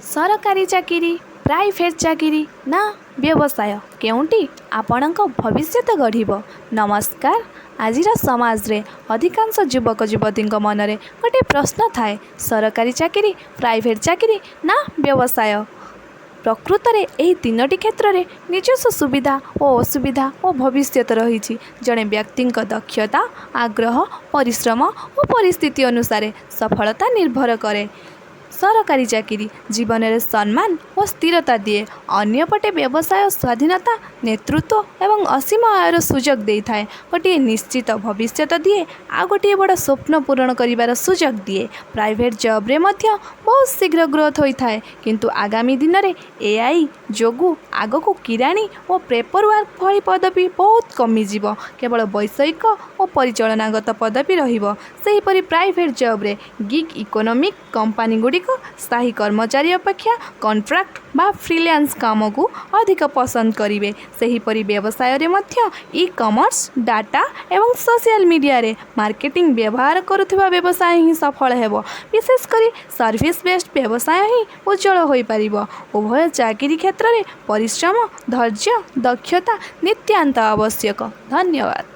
ସରକାରୀ ଚାକିରି, ପ୍ରାଇଭେଟ୍ ଚାକିରି ନା ବ୍ୟବସାୟ, କେଉଁଟି ଆପଣଙ୍କ ଭବିଷ୍ୟତ ଗଢ଼ିବ? ନମସ୍କାର। ଆଜିର ସମାଜରେ ଅଧିକାଂଶ ଯୁବକ ଯୁବତୀଙ୍କ ମନରେ ଗୋଟିଏ ପ୍ରଶ୍ନ ଥାଏ, ସରକାରୀ ଚାକିରି, ପ୍ରାଇଭେଟ୍ ଚାକିରି ନା ବ୍ୟବସାୟ? ପ୍ରକୃତରେ ଏହି ତିନୋଟି କ୍ଷେତ୍ରରେ ନିଜସ୍ୱ ସୁବିଧା ଓ ଅସୁବିଧା ଓ ଭବିଷ୍ୟତ ରହିଛି। ଜଣେ ବ୍ୟକ୍ତିଙ୍କ ଦକ୍ଷତା, ଆଗ୍ରହ, ପରିଶ୍ରମ ଓ ପରିସ୍ଥିତି ଅନୁସାରେ ସଫଳତା ନିର୍ଭର କରେ। ସରକାରୀ ଚାକିରି ଜୀବନରେ ସମ୍ମାନ ଓ ସ୍ଥିରତା ଦିଏ। ଅନ୍ୟପଟେ ବ୍ୟବସାୟ ସ୍ୱାଧୀନତା, ନେତୃତ୍ୱ ଏବଂ ଅସୀମ ଆୟର ସୁଯୋଗ ଦେଇଥାଏ। ଗୋଟିଏ ନିଶ୍ଚିତ ଭବିଷ୍ୟତ ଦିଏ, ଆଉ ଗୋଟିଏ ବଡ଼ ସ୍ୱପ୍ନ ପୂରଣ କରିବାର ସୁଯୋଗ ଦିଏ। ପ୍ରାଇଭେଟ୍ ଜବ୍ରେ ମଧ୍ୟ ବହୁତ ଶୀଘ୍ର ଗ୍ରୋଥ୍ ହୋଇଥାଏ, କିନ୍ତୁ ଆଗାମୀ ଦିନରେ ଏଆଇ ଯୋଗୁଁ ଆଗକୁ କିରାଣୀ ଓ ପେପର୍ ୱାର୍କ ଭଳି ପଦବୀ ବହୁତ କମିଯିବ। କେବଳ ବୈଷୟିକ ଓ ପରିଚାଳନାଗତ ପଦବୀ ରହିବ। ସେହିପରି ପ୍ରାଇଭେଟ୍ ଜବ୍ରେ ଗିଗ୍ ଇକୋନୋମିକ୍ କମ୍ପାନୀ ଗୁଡ଼ିକ ସ୍ଥାୟୀ କର୍ମଚାରୀ ଅପେକ୍ଷା କଣ୍ଟ୍ରାକ୍ଟ ବା ଫ୍ରିଲାନ୍ସ କାମକୁ ଅଧିକ ପସନ୍ଦ କରିବେ। ସେହିପରି ବ୍ୟବସାୟରେ ମଧ୍ୟ ଇ କମର୍ସ, ଡାଟା ଏବଂ ସୋସିଆଲ ମିଡ଼ିଆରେ ମାର୍କେଟିଂ ବ୍ୟବହାର କରୁଥିବା ବ୍ୟବସାୟ ହିଁ ସଫଳ ହେବ। ବିଶେଷ କରି ସର୍ଭିସ୍ ବେସ୍ଡ ବ୍ୟବସାୟ ହିଁ ଉଜ୍ଜଳ ହୋଇପାରିବ। ଉଭୟ ଚାକିରି କ୍ଷେତ୍ରରେ ପରିଶ୍ରମ, ଧୈର୍ଯ୍ୟ, ଦକ୍ଷତା ନିତ୍ୟାନ୍ତ ଆବଶ୍ୟକ। ଧନ୍ୟବାଦ।